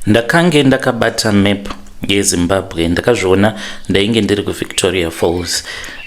Ndakange ndakabata map yeZimbabwe, ndakazviona ndainge ndiri kuVictoria Falls,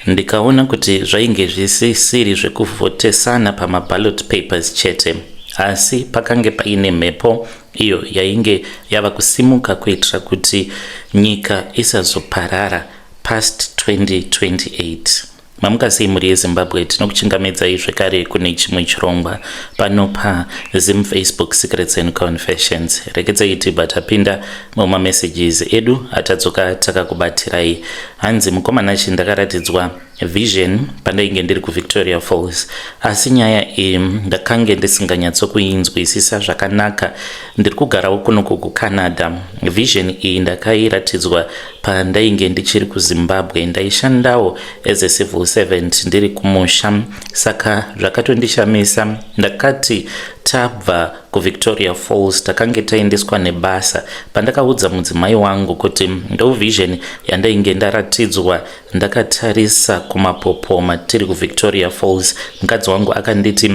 ndikaona kuti zvainge zvisisiri zvekuvhotesana pamaballot papers chete, asi pakange paine mhepo iyo yainge yava kusimuka kuitira kuti nyika isazoparara past 2028. Mamuka sei mhuri yeZimbabwe? Tinokuchingamidzai zvekare kune chimwe chirongwa pano paZim Facebook Secrets and Confessions. Rekedzai tibva tapinda mumamessages edu atadzoka takakubatirai. Hanzi, "Mukomana chi, ndakaratidzwa vision pandainge ndiri kuVictoria Falls, asi nyaya iyi ndakange ndisinganyatsokuinzwisisa zvakanaka. Ndiri kugarawo kunoku kuCanada. Vision iyi ndakairatidzwa pandainge ndichiri kuZimbabwe. Ndaishandawo as a civil servant ndiri kumusha, saka zvakatondishamisa. Ndakati tabva kuVictoria Falls, takange taendeswa nebasa. Pandakaudza mudzimai wangu kuti ndo vision yandainge ndaratidzwa ndakatarisa kumapopoma tiri kuVictoria Falls, mukadzi wangu akanditi,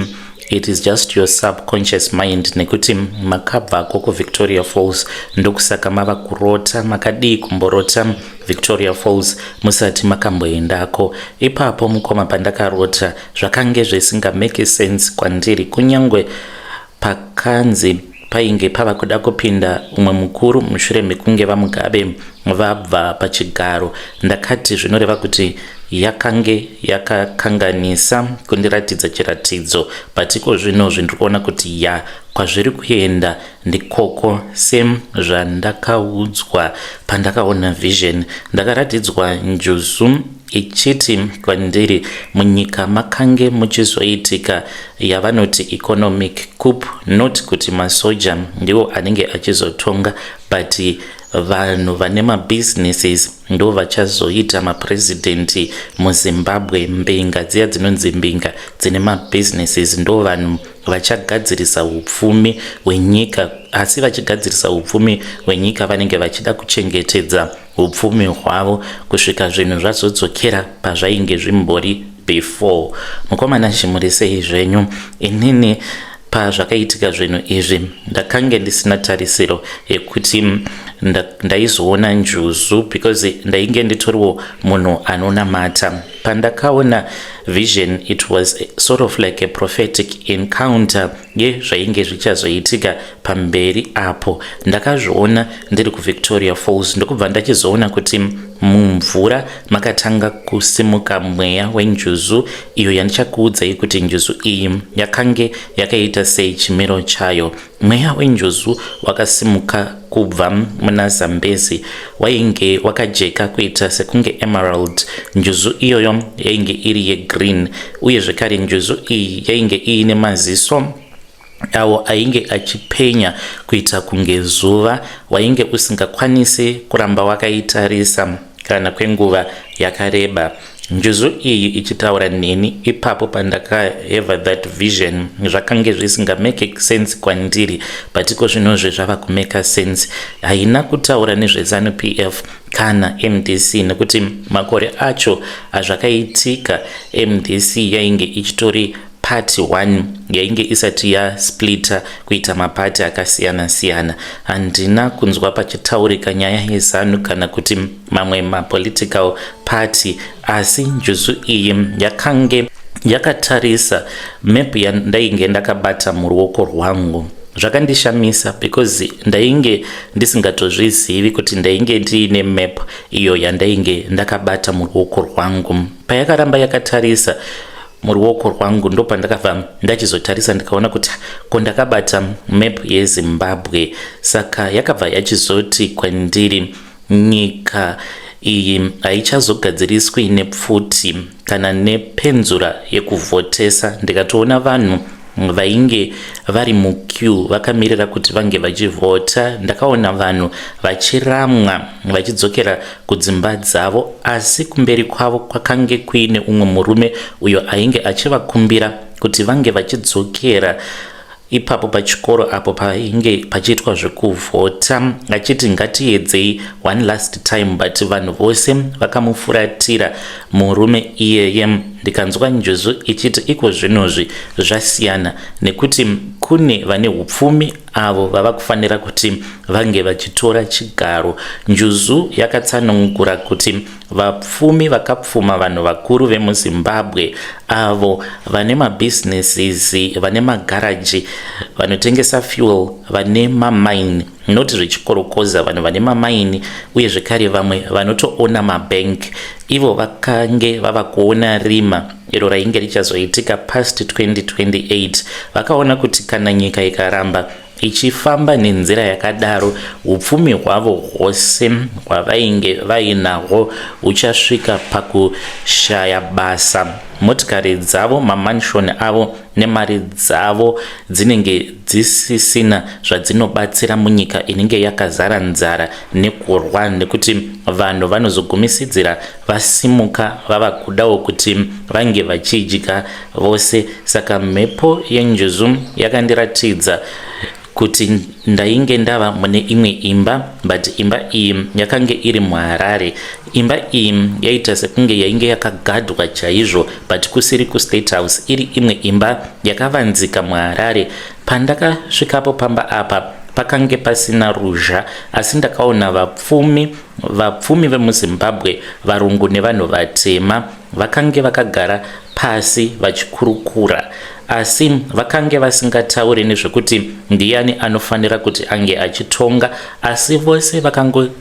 'It is just your subconscious mind, nekuti makabvako kuVictoria Falls, ndokusaka mava kurota. Makadii kumborota Victoria Falls musati makamboendako?' Ipapo mukoma, pandakarota zvakange zvisingamake sense kwandiri. Kunyange pakanzi painge pava kuda kupinda umwe mukuru mushure mekunge VaMugabe vabva pachigaro, ndakati zvinoreva kuti yakange yakakanganisa kundiratidza chiratidzo. But iko zvino zvindiri kuona kuti ya, kwazviri kuenda ndikoko sezvandakaudzwa pandakaona vision. Ndakaratidzwa njuzu ichiti kwandiri munyika makange muchizoitika yavanoti economic coup, not kuti masoja ndiwo anenge achizotonga, but vanhu vane mabusinesses ndo vachazoita mapurezidendi muZimbabwe. Mbinga dziya dzinonzi mbinga dzine mabusinesses ndo vanhu vachagadzirisa upfumi hwenyika. Asi vachigadzirisa upfumi hwenyika, vanenge vachida kuchengetedza upfumi hwavo kusvika zvinhu zvazodzokera pazvainge zvimbori before. Mukomana, chimuri sei zvenyu? Inini pazvakaitika zvinhu izvi ndakange ndisina tarisiro yekuti ndaizoona njuzu, because ndainge nditoriwo munhu anonamata. Pandakaona vision, it was sort of like a prophetic encounter yezvainge zvichazoitika pamberi apo. Ndakazviona ndiri kuVictoria Falls, ndokubva ndachizoona kuti mumvura makatanga kusimuka mweya wenjuzu iyo yandichakuudzai kuti njuzu iyi yakange yakaita sei, chimiro chayo. Mweya wenjuzu wakasimuka kubva muna Zambezi, wainge wakajeka kuita sekunge emerald. Njuzu iyoyo yainge iri yegreen, uye zvekare njuzu iyi yainge iine maziso awo ainge achipenya kuita kunge zuva. Wainge usingakwanisi kuramba wakaitarisa kana kwenguva yakareba. Njuzu iyi ichitaura neni ipapo pandakahave that vision, zvakange zvisingamake sense kwandiri, but iko zvinozve zvava kumake sense. Haina kutaura nezveZANU PF kana MDC, nekuti makore acho azvakaitika MDC yainge ichitori party 1, yainge isati yasplita kuita mapati akasiyana-siyana. Handina kunzwa pachitaurika nyaya yeZANU kana kuti mamwe mapolitical party, asi njuzu iyi yakange yakatarisa map yandainge ndakabata muruoko rwangu. Zvakandishamisa because ndainge ndisingatozvizivi kuti ndainge ndiine map iyo yandainge ndakabata muruoko rwangu. Payakaramba yakatarisa muruoko rwangu, ndopandakabva ndachizotarisa, ndikaona kuti ko, ndakabata map yeZimbabwe. Saka yakabva yachizoti kwandiri nyika iyi haichazogadziriswi nepfuti kana nepenzura yekuvhotesa. Ndikatoona vanhu vainge vari muqueue vakamirira kuti vange vachivhota. Ndakaona vanhu vachiramwa vachidzokera kudzimba dzavo, asi kumberi kwavo kwakange kuine umwe murume uyo ainge achivakumbira kuti vange vachidzokera ipapo pachikoro apo painge pachiitwa zvekuvhota, achiti ngatiedzei one last time, but vanhu vose vakamufuratira murume iyeye. Ndikanzwa njuzu ichiti iko zvinozvi zvasiyana nekuti kune vane upfumi avo vava kufanira kuti vange vachitora chigaro. Njuzu yakatsanangura kuti vapfumi vakapfuma vanhu vakuru vemuZimbabwe avo vane mabusinesses, vane magaraji, vanotengesa fuel, vane mamine, not zvechikorokoza, vanhu vane mamaini uye zvekare vamwe vanotoona mabank, ivo vakange vava kuona rima iro rainge richazoitika past 2028. Vakaona kuti kana nyika ikaramba ichifamba nenzira yakadaro, upfumi hwavo hwose hwavainge vainahwo huchasvika pakushaya basa. Motikari dzavo, mamansion avo nemari dzavo dzinenge dzisisina zvadzinobatsira munyika inenge yakazara nzara nekurwa, nekuti vanhu vanozogumisidzira vasimuka vava kudawo kuti vange vachidya vose. Saka mhepo yenjuzu yakandiratidza kuti ndainge ndava mune imwe imba, but imba iyi yakange iri muHarare. Imba iyi yaita sekunge yainge yakagadhwa chaizvo, but kusiri kuState House, iri imwe imba yakavanzika muHarare. Pandakasvikapo pamba apa, pakange pasina ruzha, asi ndakaona vapfumi vemuZimbabwe, varungu nevanhu vatema, vakange vakagara pasi vachikurukura, asi vakange vasingatauri nezvekuti ndiani anofanira kuti ange achitonga, asi vose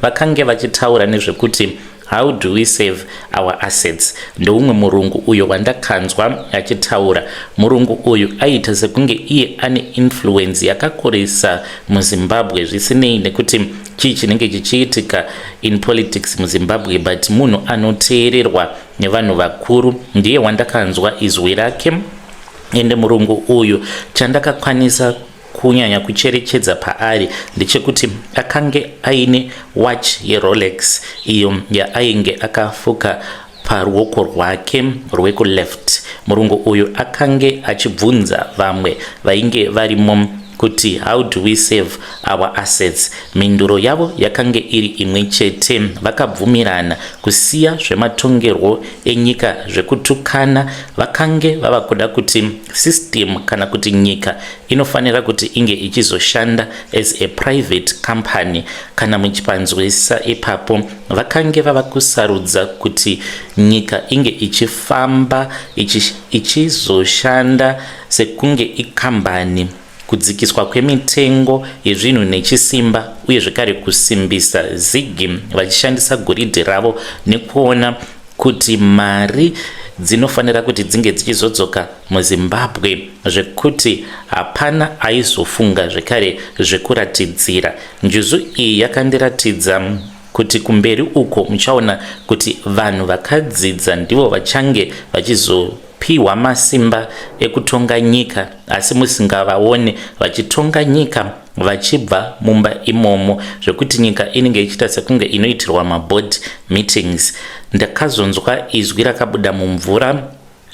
vakange vachitaura nezvekuti how do we save our assets. Ndeumwe murungu uyo wandakanzwa achitaura. Murungu uyu aiita sekunge iye ane influence yakakurisa muZimbabwe, zvisinei nekuti chii chinenge chichiitika in politics muZimbabwe, but munhu anoteererwa nevanhu vakuru ndiye wandakanzwa izwi rake. Ende murungu uyu, chandakakwanisa kunyanya kucherechedza paari ndechekuti akange aine watch yeRolex iyo yaainge akafuka paruoko rwake rwekuleft. Murungu uyu akange achibvunza vamwe vainge varimo kuti how do we save our assets. Mhinduro yavo yakange iri imwe chete. Vakabvumirana kusiya zvematongerwo enyika, zvekutukana. Vakange vava kuda kuti system kana kuti nyika inofanira kuti inge ichizoshanda as a private company. Kana muchipanzwisa ipapo, vakange vava kusarudza kuti nyika inge ichifamba ichizoshanda sekunge ikambani, kudzikiswa kwemitengo yezvinhu nechisimba, uye zvekare kusimbisa ZiG vachishandisa goridhe ravo, nekuona kuti mari dzinofanira kuti dzinge dzichizodzoka muZimbabwe, zvekuti hapana aizofunga zvekare zvekuratidzira. Njuzu iyi yakandiratidza kuti kumberi uko muchaona kuti vanhu vakadzidza ndivo vachange vachizopiwa masimba ekutonga nyika, asi musingavaone vachitonga nyika vachibva mumba imomo, zvekuti nyika inenge ichiita sekunge inoitirwa maboard meetings. Ndakazonzwa izwi rakabuda mumvura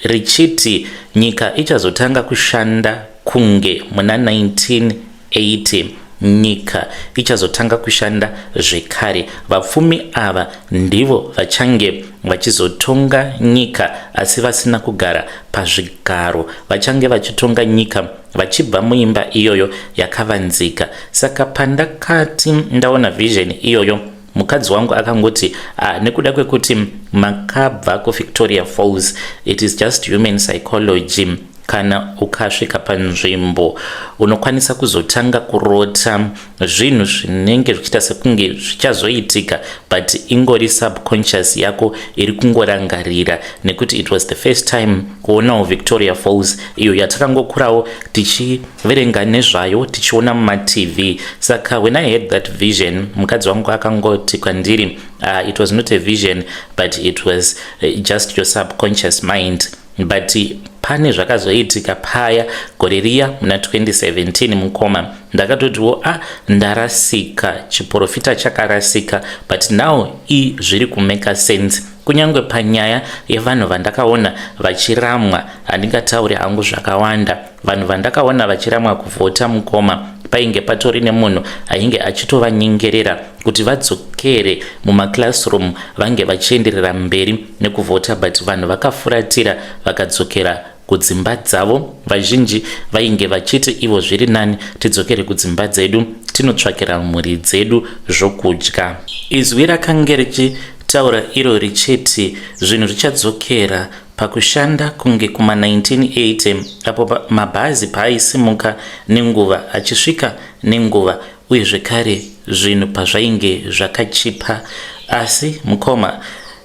richiti nyika ichazotanga kushanda kunge muna 1980. Nyika ichazotanga kushanda zvekare, vapfumi ava ndivo vachange vachizotonga nyika, asi vasina kugara pazvigaro. Vachange vachitonga nyika vachibva muimba iyoyo yakavanzika. Saka pandakati ndaona vision iyoyo, mukadzi wangu akangoti, ah, nekuda kwekuti makabva kuVictoria Falls, it is just human psychology. Kana ukasvika panzvimbo, unokwanisa kuzotanga kurota zvinhu zvinenge zvichiita sekunge zvichazoitika, but ingori subconscious yako iri kungorangarira, nekuti it was the first time kuonawo Victoria Falls iyo yatakangokurawo tichiverenga nezvayo, tichiona mumaTV. Saka when I had that vision, mukadzi wangu akangoti kwandiri, it was not a vision, but it was just your subconscious mind. But pane zvakazoitika paya gore riya muna 2017, mukoma, ndakatotiwo, a ah, ndarasika, chiprofita chakarasika, but now i zviri kumake sense. Kunyange panyaya yevanhu vandakaona vachiramwa, handingatauri hangu zvakawanda. Vanhu vandakaona vachiramwa kuvhota mukoma, painge patori nemunhu ainge achitovanyengerera kuti vadzokere mumaclassroom vange vachienderera mberi nekuvhota, but vanhu vakafuratira vakadzokera kudzimba dzavo. Vazhinji vainge vachiti ivo zviri nani tidzokere kudzimba dzedu tinotsvakira mhuri dzedu zvokudya. Izwi rakange richitaura iro richiti zvinhu zvichadzokera pakushanda kunge kuma 1980 apo mabhazi paaisimuka nenguva achisvika nenguva uye zvekare zvinhu pazvainge zvakachipa. Asi mukoma,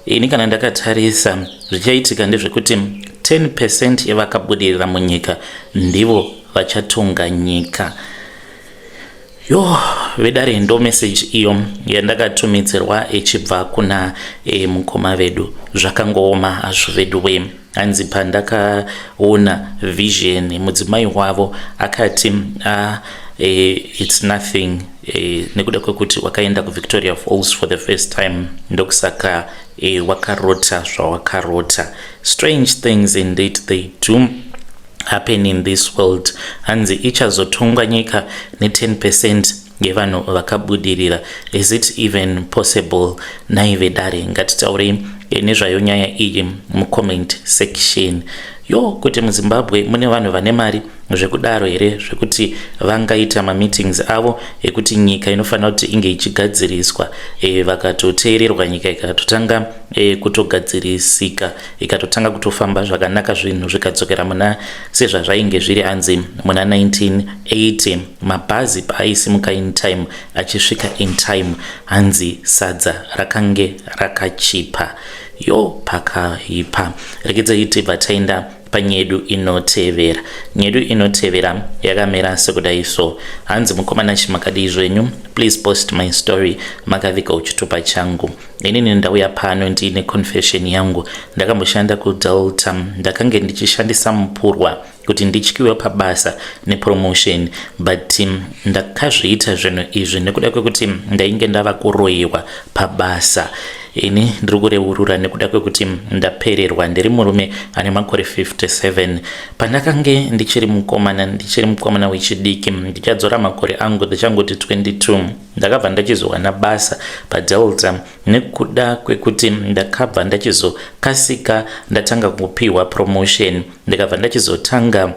ini kana ndakatarisa zvichaitika ndezvekuti 10 percent yevakabudirira munyika ndivo vachatonga nyika. Yo, vedare, ndo message iyo yandakatumidzirwa ichibva kuna mukoma vedu. Zvakangooma hazvo vedu we. Hanzi pandakaona vision, mudzimai wavo akati, ah, it's nothing, nekuda kwekuti wakaenda kuVictoria Falls for the first time, ndokusaka wakarota zvawakarota. Strange things indeed, they do happen in this world. Hanzi ichazotongwa nyika ne10 percent yevanhu vakabudirira. Is it even possible naive dare? Ngatitaurei nezvayo nyaya iyi mucomment section. Yo, kuti muZimbabwe mune vanhu vane mari zvekudaro here zvekuti vangaita mameetings avo ekuti nyika inofanira kuti inge ichigadziriswa, vakatoteererwa, nyika ikatotanga kutogadzirisika, ikatotanga kutofamba zvakanaka, zvinhu zvikadzokera muna sezvazvainge zviri, hanzi muna 1980 mabhazi paaisimuka in time achisvika in time, hanzi sadza rakange rakachipa. Yo, pakaipa. Rekedzai tibva taenda panyedu inotevera. Nyedu inotevera yakamira sekudai so. Hanzi, "Mukomana chimakadii zvenyu? Please post my story, makavika uchitupa changu. Inini ndauya pano ndiine confession yangu. Ndakamboshanda kuDelta. Ndakange ndichishandisa mupurwa kuti ndityiwe pabasa nepromotion, but ndakazviita zvinhu izvi nekuda kwekuti ndainge ndava kuroyiwa pabasa. Ini ndiri kureurura nekuda kwekuti ndapererwa. Ndiri murume ane makore 57. Pandakange ndichiri mukomana, ndichiri mukomana wechidiki, ndichadzora makore angu ndichangoti 22, ndakabva ndachizowana basa paDelta. Nekuda kwekuti ndakabva ndachizokasika ndatanga kupiwa promotion, ndikabva ndachizotanga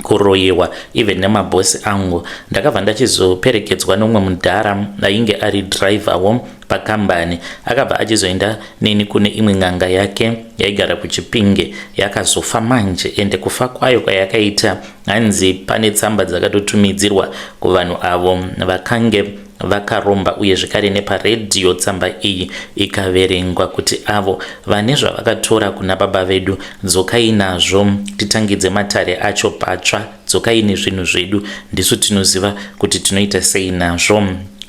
kuroyiwa even nemabhosi angu. Ndakabva ndachizoperekedzwa nomumwe mudhara ainge ari dhiraivhawo pakambani. Akabva achizoenda neni kune imwe n'anga yake yaigara kuChipinge. Yakazofa manje, ende kufa kwayo kwayakaita, hanzi pane tsamba dzakatotumidzirwa kuvanhu avo vakange vakaromba, uye zvekare neparedhiyo tsamba iyi ikaverengwa kuti avo vane zvavakatora kuna baba vedu, dzokai nazvo titangidze matare acho patsva. Dzokai nezvinhu zvedu, ndisu tinoziva kuti tinoita sei nazvo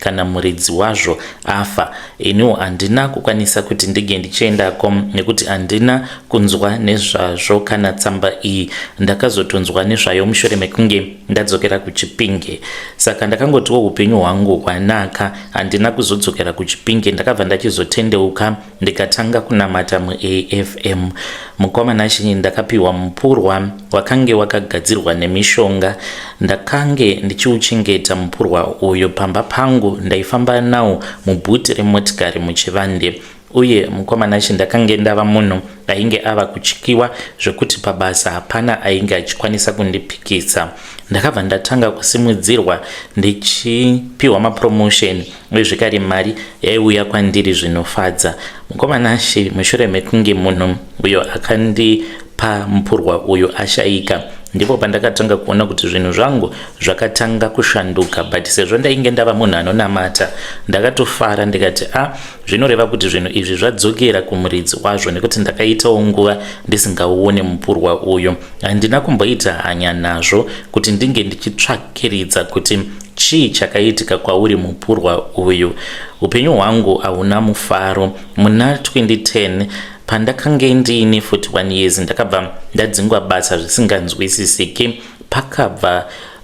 kana muridzi wazvo afa. Iniwo handina kukwanisa kuti ndige ndichiendako nekuti handina kunzwa nezvazvo kana tsamba iyi. Ndakazotonzwa nezvayo mushure mekunge ndadzokera kuChipinge. Saka ndakangotiwo upenyu hwangu hwanaka. Handina kuzodzokera kuChipinge. Ndakabva ndachizotendeuka, ndikatanga kunamata muAFM. Mukoma Nashi, ndakapiwa mupurwa wakange wakagadzirwa nemishonga. Ndakange ndichiuchengeta mupurwa uyu pamba pangu. Ndaifamba nawo mubhuti remotikari muchivande. Uye mukoma Nashi, ndakange ndava munhu ainge ava kutyiwa zvekuti pabasa hapana ainge achikwanisa kundipikisa. Ndakabva ndatanga kusimudzirwa, ndichipiwa mapromotion, uye zvekare mari yaiuya kwandiri zvinofadza. Mukoma Nashi, mushure mekunge munhu uyo akandipa mupurwa uyu ashayika, ndipo pandakatanga kuona kuti zvinhu zvangu zvakatanga kushanduka. But sezvo ndainge ndava munhu anonamata, ndakatofara ndikati, a ah, zvinoreva kuti zvinhu izvi zvadzokera kumuridzi wazvo, nekuti ndakaitawo nguva ndisingauone mupurwa uyu. Handina kumboita hanya nazvo kuti ndinge ndichitsvakiridza kuti chii chakaitika kwauri mupurwa uyu. Upenyu hwangu hauna mufaro. Muna 2010, pandakange ndiine 41 years, ndakabva ndadzingwa basa zvisinganzwisisiki.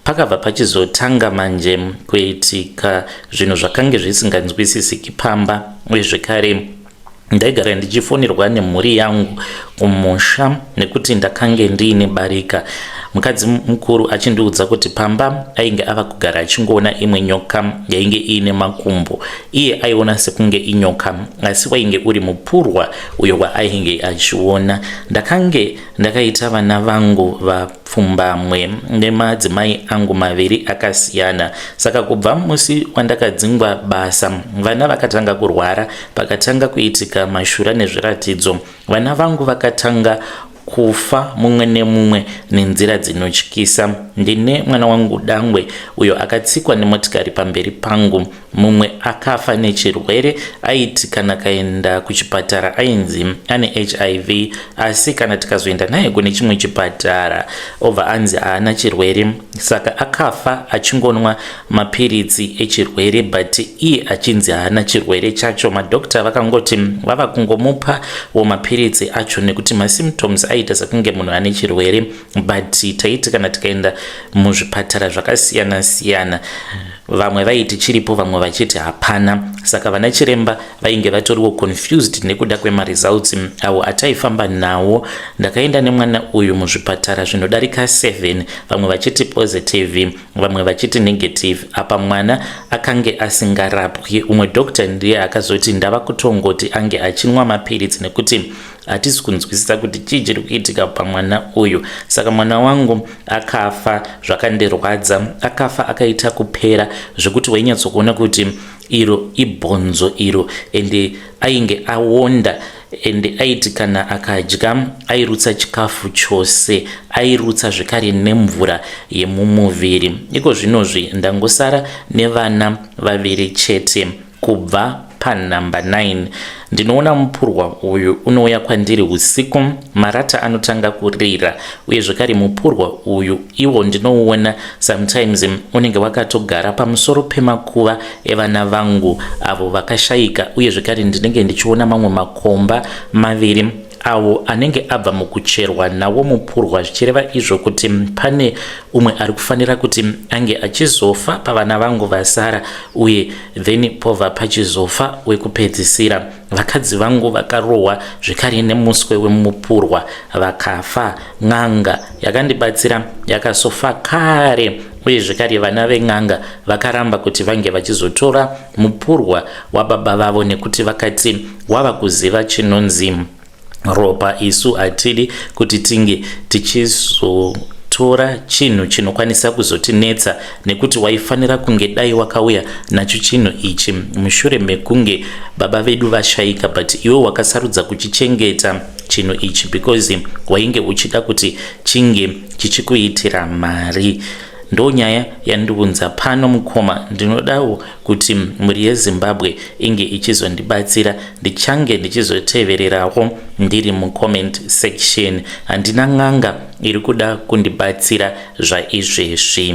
Pakabva pachizotanga manje kuitika zvinhu zvakange zvisinganzwisisiki pamba, uye zvekare Ndaigara ndichifonerwa nemhuri yangu kumusha nekuti ndakange ndiine barika. Mukadzi mukuru achindiudza kuti pamba ainge ava kugara achingoona imwe nyoka yainge iine makumbo. Iye aiona sekunge inyoka asi wainge uri mupurwa uyo waainge achiona. Ndakange Ndakaita vana vangu vapfumbamwe nemadzimai angu maviri akasiyana. Saka kubva musi wandakadzingwa basa, vana vakatanga kurwara, pakatanga kuitika mashura nezviratidzo. Vana vangu vakatanga kufa mumwe nemumwe nenzira dzinotyisa. Ndine mwana wangu dangwe uyo akatsikwa nemotikari pamberi pangu. Mumwe akafa nechirwere aiti kana kaenda kuchipatara ainzi ane hiv asi kana tikazoenda naye kune chimwe chipatara obva anzi haana chirwere saka akafa achingonwa mapiritsi echirwere but iye achinzi haana chirwere chacho madokta vakangoti vava kungomupa wo mapiritsi acho nekuti masymptoms aiita sekunge munhu ane chirwere but taiti kana tikaenda muzvipatara zvakasiyana siyana vamwe vaiti chiripo vamwe vachiti hapana saka vana chiremba vainge vatoriwo confused nekuda kwemaresults awo ataifamba nawo ndakaenda nemwana uyu muzvipatara zvinodarika 7 vamwe vachiti positive vamwe vachiti negative apa mwana akange asingarapwi umwe doctor ndiye akazoti ndava kutongoti ange achinwa mapiritsi nekuti hatisi kunzwisisa kuti chii chiri kuitika pamwana uyu saka mwana wangu akafa zvakandirwadza akafa akaita kupera zvekuti wainyatsokuona kuti iro ibhonzo iro ende ainge awonda ende aiti kana akadya airutsa chikafu chose airutsa zvekare nemvura yemumuviri iko zvinozvi ndangosara nevana vaviri chete Kubva panumber 9 ndinoona mupurwa uyu unouya kwandiri usiku, marata anotanga kurira uye zvekare mupurwa uyu iwo ndinouona sometimes unenge wakatogara pamusoro pemakuva evana vangu avo vakashaika uye zvekare ndinenge ndichiona mamwe makomba maviri awo anenge abva mukucherwa nawo mupurwa zvichireva izvo kuti pane umwe ari kufanira kuti ange achizofa pavana vangu vasara uye then povha pachizofa wekupedzisira vakadzi vangu vakarohwa zvekare nemuswe wemupurwa vakafa n'anga yakandibatsira yakasofa kare uye zvekare vana ven'anga vakaramba kuti vange vachizotora mupurwa wababa vavo nekuti vakati wava kuziva chinonzi ropa isu hatidi kuti tinge tichizotora chinhu chinokwanisa kuzotinetsa nekuti waifanira kunge dai wakauya nacho chinhu ichi mushure mekunge baba vedu vashaika but iwe wakasarudza kuchichengeta chinhu ichi because wainge uchida kuti chinge chichikuitira mari Ndonyaya yandiunza pano mukoma, ndinodawo kuti mhuri yeZimbabwe inge ichizondibatsira. Ndichange ndichizotevererawo ndiri mucomment section. Handina n'anga iri kuda kundibatsira zvaizvezvi.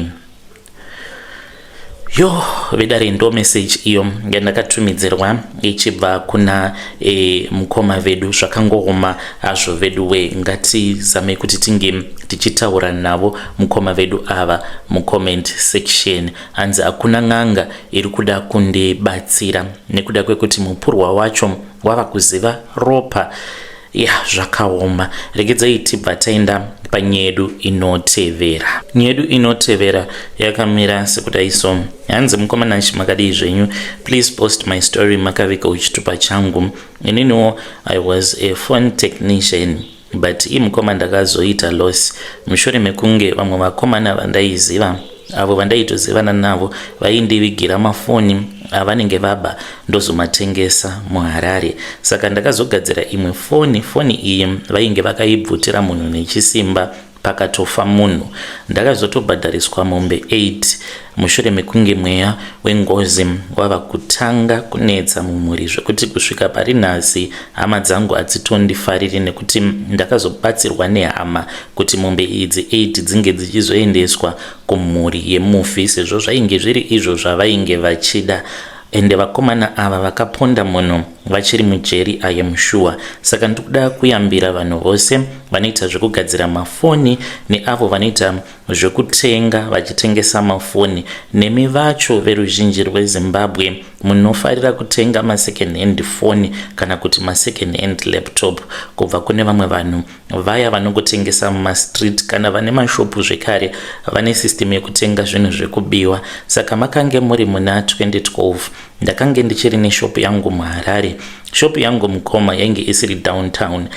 Yo vedare ndo message iyo yandakatumidzirwa ichibva kuna e, mukoma vedu zvakangooma hazvo vedu we ngatizamei kuti tinge tichitaura navo mukoma vedu ava mucomment section hanzi hakuna n'anga iri kuda kundibatsira nekuda kwekuti mupurwa wacho wava kuziva ropa ya zvakaoma regedzai tibva taenda panyedu inotevera nyedu inotevera yakamira sekudai so hanzi mukoma Nashi makadii zvenyu please post my story makavika uchitupa changu ininiwo i was a phone technician but imukoma ndakazoita loss mushure mekunge vamwe vakomana vandaiziva avo vandaitozivana navo vaindivigira mafoni avanenge vaba ndozomatengesa muharare saka ndakazogadzira imwe foni foni iyi vainge vakaibvutira munhu nechisimba pakatofa munhu ndakazotobhadhariswa mombe 8 mushure mekunge mweya wengozi wava kutanga kunetsa mumhuri zvekuti kusvika pari nhasi hama dzangu hadzitondifariri nekuti ndakazobatsirwa nehama kuti mombe idzi 8 dzinge dzichizoendeswa kumhuri yemufi sezvo zvainge zviri izvo zvavainge vachida ende vakomana ava vakaponda munhu vachiri mujeri I am sure saka ndikuda kuyambira vanhu vose vanoita zvekugadzira mafoni neavo vanoita zvekutenga vachitengesa mafoni nemi vacho veruzhinji rwezimbabwe. munofarira kutenga masecond hand phone kana kuti masecond hand laptop kubva kune vamwe vanhu vaya vanongotengesa mumastreet kana vane mashopu zvekare vane system yekutenga zvinhu zvekubiwa. Saka makange muri muna 2012, ndakange ndichiri neshopu yangu muHarare. Shopu yangu, mukoma, yainge isiri downtown.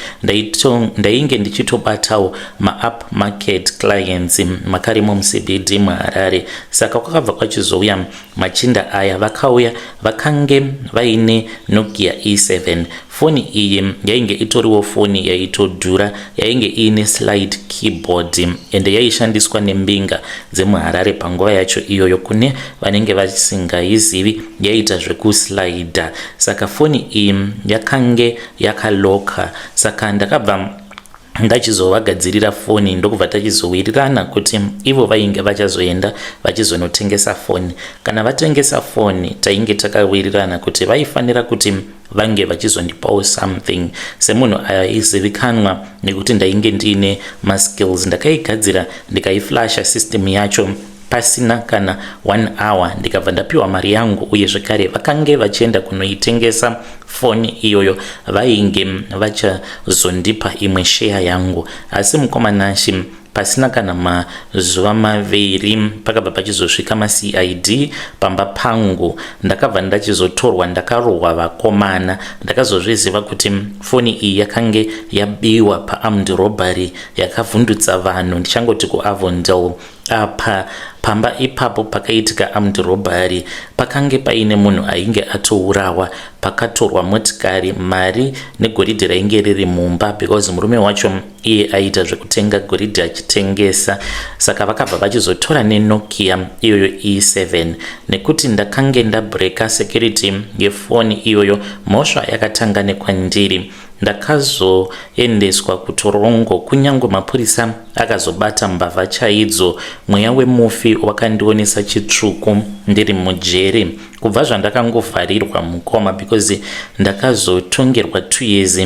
Ndainge ndichitobatawo maup market clients makarimo muCBD muHarare. Saka kwakabva kwachizouya machinda aya, vakauya vakange vaine Nokia E7. Foni iyi yainge itoriwo foni yaitodhura, yainge iine slide keyboard, ende yaishandiswa nembinga dzemuHarare panguva yacho iyoyo. Kune vanenge vasingaizivi, yaita zvekuslida. Saka foni iyi yakange yakaloka. Saka ndakabva ndachizovagadzirira foni, ndokubva tachizowirirana kuti ivo vainge vachazoenda vachizonotengesa foni. Kana vatengesa foni, tainge takawirirana kuti vaifanira kuti vange vachizondipawo something semunhu aizivikanwa nekuti ndainge ndiine maskills. Ndakaigadzira, ndikaiflasha system yacho pasina kana one hour, ndikabva ndapiwa mari yangu. Uye zvekare vakange vachienda kunoitengesa foni iyoyo, vainge vachazondipa imwe sheya yangu. Asi mukoma Nashi, pasina kana mazuva 2, pakabva pachizosvika maCID pamba pangu. Ndakabva ndachizotorwa, ndakarohwa, vakomana. Ndakazozviziva kuti foni iyi yakange yabiwa paarmed robbery yakavhundutsa vanhu, ndichangoti kuAvondale apa. Pamba ipapo pakaitika armed robbery, pakange paine munhu ainge atourawa. Pakatorwa motikari, mari negoridhe rainge riri mumba, because murume wacho iye aiita zvekutenga goridhe achitengesa. Saka vakabva vachizotora neNokia iyoyo E7. Nekuti ndakange ndabreka security yefoni iyoyo, mhosva yakatanga nekwandiri. Ndakazoendeswa kutorongo, kunyange mapurisa akazobata mbavha chaidzo. Mweya wemufi wakandionesa chitsvuku ndiri mujeri kubva zvandakangovharirwa, mukoma, because ndakazotongerwa 2 years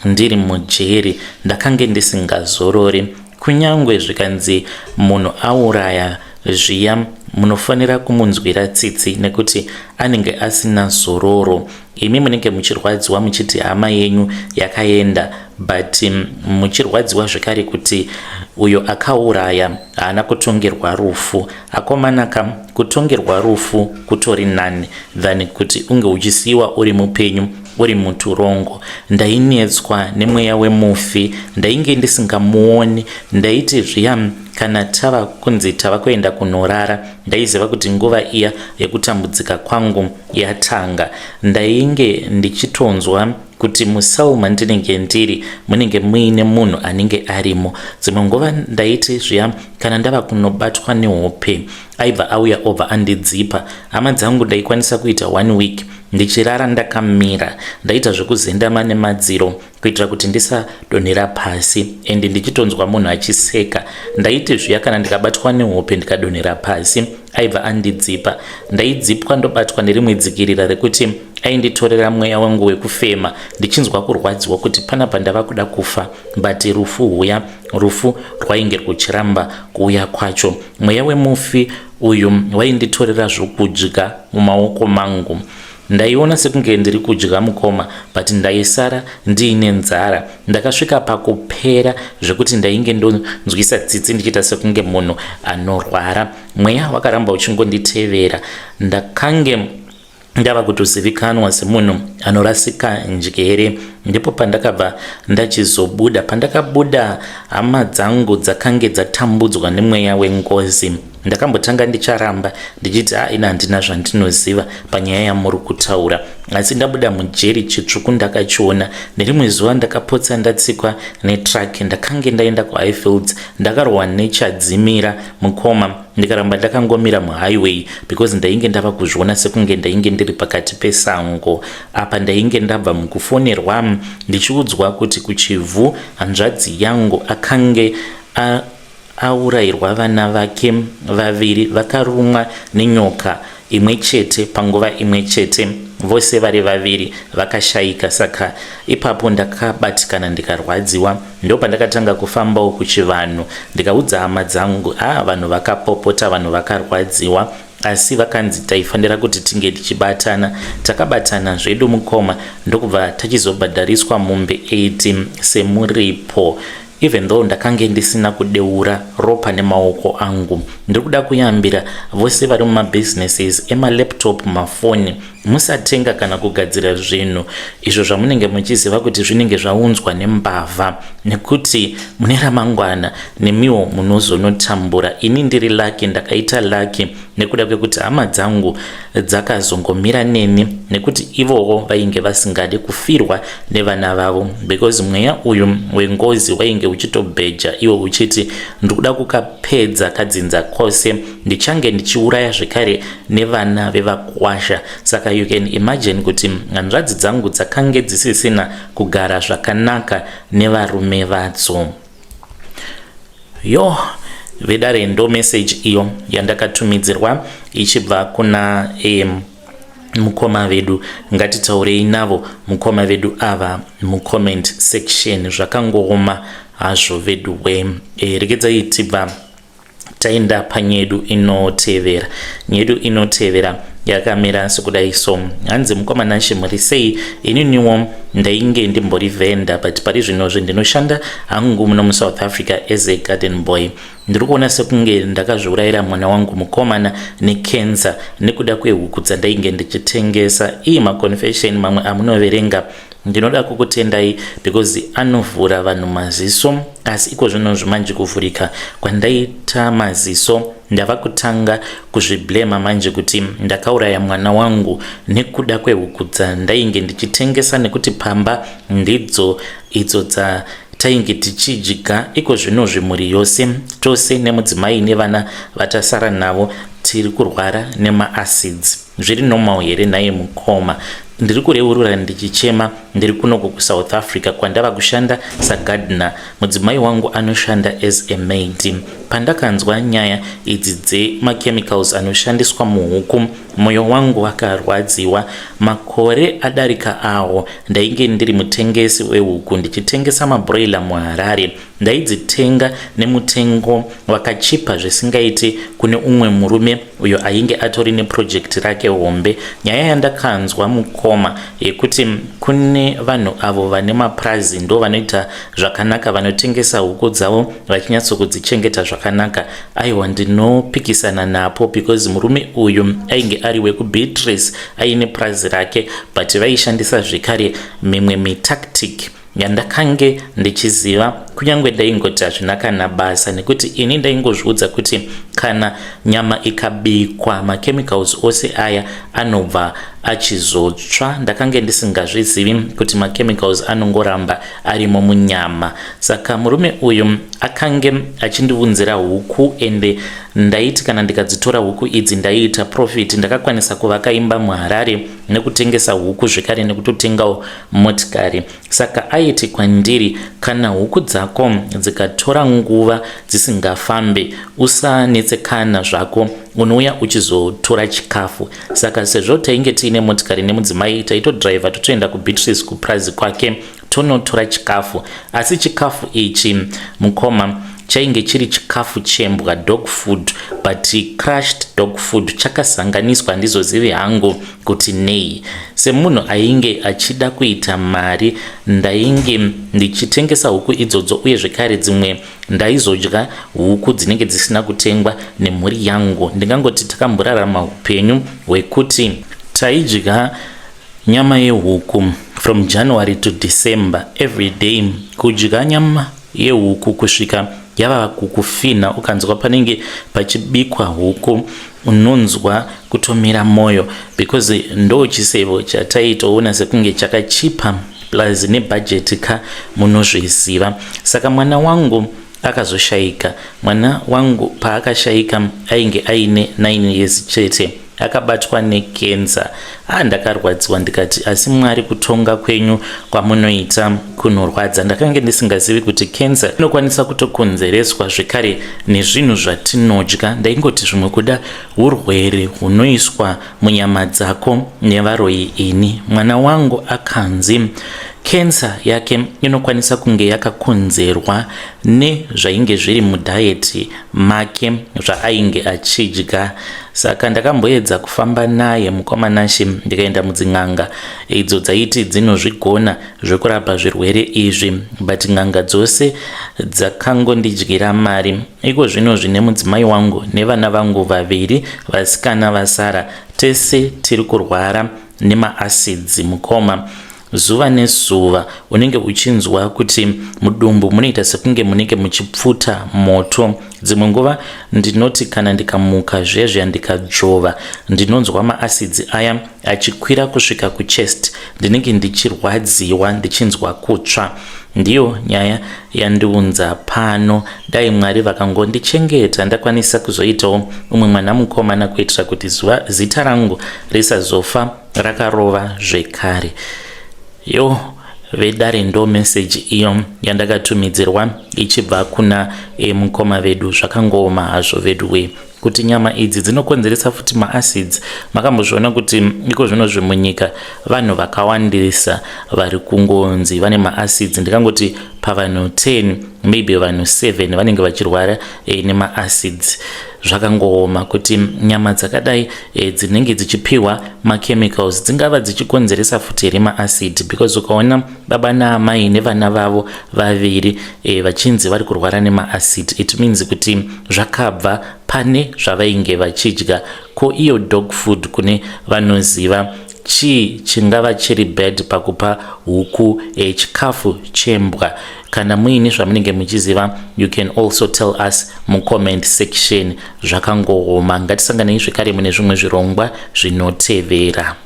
ndiri mujeri. Ndakange ndisingazorori. Kunyange zvikanzi munhu auraya zviya, munofanira kumunzwira tsitsi nekuti anenge asina zororo. Imi munenge muchirwadziwa muchiti hama yenyu yakaenda, but muchirwadziwa zvekare kuti uyo akauraya haana kutongerwa rufu. Akomanaka, kutongerwa rufu kutori nani than kuti unge uchisiyiwa uri mupenyu uri muturongo. Ndainetswa nemweya wemufi, ndainge ndisingamuoni. Ndaiti zviya kana tava kunzi tava kuenda kunorara, ndaiziva kuti nguva iya yekutambudzika kwangu yatanga. Ndainge ndichitonzwa kuti mucell mandinenge ndiri munenge muine munhu anenge arimo. Dzimwe nguva ndaiti zviya kana ndava kunobatwa nehope, aibva auya obva andidzipa. Hama dzangu, ndaikwanisa kuita one week ndichirara ndakamira, ndaita zvekuzendama nemadziro kuitira kuti ndisadonhera pasi, ende ndichitonzwa munhu achiseka. Ndaiti zviya kana ndikabatwa nehope ndikadonhera pasi, aibva andidzipa. Ndaidzipwa ndobatwa nerimwe dzikirira rekuti ainditorera mweya wangu wekufema, ndichinzwa kurwadziwa kuti panapa ndava kuda kufa, but rufu huya, rufu rwainge rwuchiramba kuuya kwacho. Mweya wemufi uyu wainditorera zvokudya mumaoko mangu. Ndaiona sekunge ndiri kudya, mukoma, but ndaisara ndiine nzara. Ndakasvika pakupera zvekuti ndainge ndonzwisa tsitsi, ndichiita sekunge munhu anorwara. Mweya wakaramba uchingonditevera. Ndakange ndava kutozivikanwa semunhu anorasika njere. Ndipo pandakabva ndachizobuda. Pandakabuda, hama dzangu dzakange dzatambudzwa nemweya wengozi. Ndakambotanga ndicharamba ndichiti, "A, ina handina zvandinoziva panyaya yamuri kutaura." Asi ndabuda mujeri, chitsvuku ndakachiona. Nerimwe zuva ndakapotsa ndatsikwa netruck. Ndakange ndaenda kuHighfields, ndakarohwa nechadzimira, mukoma, ndikaramba ndakangomira muhighway because ndainge ndava kuzviona sekunge ndainge ndiri pakati pesango. Apa ndainge ndabva mukufonerwa ndichiudzwa kuti kuChivhu hanzvadzi yangu akange aurayirwa vana vake vaviri, vakarumwa nenyoka imwe chete panguva imwe chete, vose vari vaviri vakashayika. Saka ipapo ndakabatikana, ndikarwadziwa. Ndo pandakatanga kufambawo kuchivanhu, ndikaudza hama dzangu. A, vanhu vakapopota, vanhu vakarwadziwa. Asi vakanzi taifanira kuti tinge tichibatana. Takabatana zvedu mukoma ndokubva tachizobhadhariswa mombe 80 semuripo even though ndakange ndisina kudeura ropa nemaoko angu. Ndiri kuda kuyambira vose vari mumabusinesses emalaptop, mafoni, musatenga kana kugadzira zvinhu izvo zvamunenge muchiziva kuti zvinenge zvaunzwa nembavha nekuti mune ramangwana nemiwo munozonotambura. Ini ndiri lucky, ndakaita lucky nekuda kwekuti hama dzangu dzakazongomira neni nekuti ivowo vainge vasingadi kufirwa nevana vavo because mweya uyu wengozi wainge uchitobheja iwo uchiti ndikuda kukapedza kadzinza kose, ndichange ndichiuraya zvekare nevana vevakwasha. Saka you can imagine kuti hanzvadzi dzangu dzakange dzisisina kugara zvakanaka nevarume vadzo. Yo vedare, ndo message iyo yandakatumidzirwa ichibva kuna mukoma vedu. Ngatitaurei navo mukoma vedu ava mucomment section. Zvakangooma hazvo vedu we. Regedzai tibva taenda panyedu inotevera. Nyedu inotevera yakamira sekudai so. Hanzi, "Mukoma Nashe, muri sei? Ininiwo ndainge ndimbori vendor, but pari zvinozvi ndinoshanda hangu muno muSouth Africa as a garden boy. Ndiri kuona sekunge ndakazviurayira mwana wangu mukomana necancer nekuda kwehuku dzandainge ndichitengesa." Ii, maconfession mamwe amunoverenga, ndinoda kukutendai because anovhura vanhu maziso. Asi iko zvinozvi manje kuvhurika kwandaita maziso, ndava kutanga kuzviblema manje kuti ndakauraya mwana wangu nekuda kwehuku dzandainge ndichitengesa, nekuti pamba ndidzo idzo dzatainge tichidya. Iko zvinozvi mhuri yose tose nemudzimai nevana vatasara navo tiri kurwara nemaacids. Zviri normal here nhaye mukoma? Ndiri kureurura ndichichema. Ndiri kunoko kuSouth Africa kwandava kushanda sagardener. Mudzimai wangu anoshanda as a maid. Pandakanzwa nyaya idzi dzemachemicals anoshandiswa muhuku, mwoyo wangu wakarwadziwa. Makore adarika awo ndainge ndiri mutengesi wehuku, ndichitengesa mabroiler muHarare. Ndaidzitenga nemutengo wakachipa zvisingaiti kune umwe murume uyo ainge atori neproject rake hombe. Nyaya yandakanzwa mukoma yekuti kune vanhu avo vane mapurazi ndo vanoita zvakanaka, vanotengesa huku dzavo vachinyatsokudzichengeta zvakanaka, aiwa, ndinopikisana napo because murume uyu ainge ari wekuBeatrice, aine purazi rake, but vaishandisa zvekare mimwe mitactic yandakange ndichiziva, kunyange ndaingoti hazvina kana basa, nekuti ini ndaingozviudza kuti kana nyama ikabikwa machemicals ose aya anobva achizotsva. Ndakange ndisingazvizivi kuti machemicals anongoramba arimo munyama. Saka murume uyu akange achindiunzira huku, ende ndaiti kana ndikadzitora huku idzi ndaiita profit. Ndakakwanisa kuvaka imba muHarare nekutengesa huku, zvekare nekutotengawo motikari. Saka aiti kwandiri, 'Kana huku dzako dzikatora nguva dzisingafambe, usanetsekana zvako, unouya uchizotora chikafu.' Saka sezvo tainge tiine motikari nemudzimai, taitodhiraivha totoenda kuBeatrice kupurazi kwake tonotora chikafu. Asi chikafu ichi mukoma chainge chiri chikafu chembwa, dog food, but crushed dog food chakasanganiswa. Handizozivi hangu kuti nei. Semunhu ainge achida kuita mari, ndainge ndichitengesa huku idzodzo, uye zvekare dzimwe ndaizodya huku dzinenge dzisina kutengwa nemhuri yangu. Ndingangoti takamborarama upenyu hwekuti taidya nyama yehuku from January to December, every day kudya nyama yehuku kusvika yava kukufina. Ukanzwa panenge pachibikwa huku unonzwa kutomira mwoyo because ndo chisevo chataitoona sekunge chakachipa, plus nebhajeti ka, munozviziva. Saka mwana wangu akazoshayika. Mwana wangu paakashayika ainge aine 9 years chete, akabatwa nekenza. A, ndakarwadziwa, ndikati, 'Asi Mwari, kutonga kwenyu kwamunoita kunorwadza.' Ndakange ndisingazivi kuti kenza inokwanisa kutokonzereswa zvekare nezvinhu zvatinodya. Ndaingoti zvimwe kuda urwere hunoiswa munyama dzako nevaroyi. Ini mwana wangu akanzi kensa yake inokwanisa kunge yakakonzerwa nezvainge zviri mudiet make, zvaainge achidya. Saka ndakamboedza kufamba naye mukoma Nashe ndikaenda mudzin'anga idzo dzaiti dzinozvigona zvekurapa zvirwere izvi but n'anga dzose dzakangondidyira mari. Iko zvino zvine mudzimai wangu nevana vangu vaviri vasikana vasara tese tiri kurwara nemaacids mukoma. Zuva nezuva unenge uchinzwa kuti mudumbu munoita sekunge munenge muchipfuta moto. Dzimwe nguva ndinoti kana ndikamuka zvezviya ndikadzvova ndinonzwa maacids aya achikwira kusvika kuchest. Ndinenge ndichirwadziwa ndichinzwa kutsva. Ndiyo nyaya yandiunza pano. Dai Mwari vakangondichengeta ndakwanisa kuzoitawo umwe mwana mukomana kuitira kuti zuva zita rangu risazofa rakarova zvekare. Yo vedare ndo message iyo yandakatumidzirwa ichibva kuna e, mukoma vedu. Zvakangooma hazvo vedu wee kuti nyama idzi dzinokonzeresa futi maacids. Makambozviona kuti iko zvino zvemunyika vanhu vakawandisa vari kungonzi vane maacids. Ndikangoti pavanhu 10 maybe vanhu 7 vanenge vachirwara e, nemaacids. Zvakangooma kuti nyama dzakadai e, dzinenge dzichipiwa machemicals dzingava dzichikonzeresa futi here maacid, because ukaona baba naamai nevana vavo vaviri e, vachinzi vari kurwara nemaacid, it means kuti zvakabva pane zvavainge vachidya. Ko iyo dog food, kune vanoziva chii chingava chiri bad pakupa huku e, chikafu chembwa? Kana muine zvamunenge muchiziva, you can also tell us mucomment section. Zvakangooma. Ngatisanganei zvekare mune zvimwe zvirongwa zvinotevera.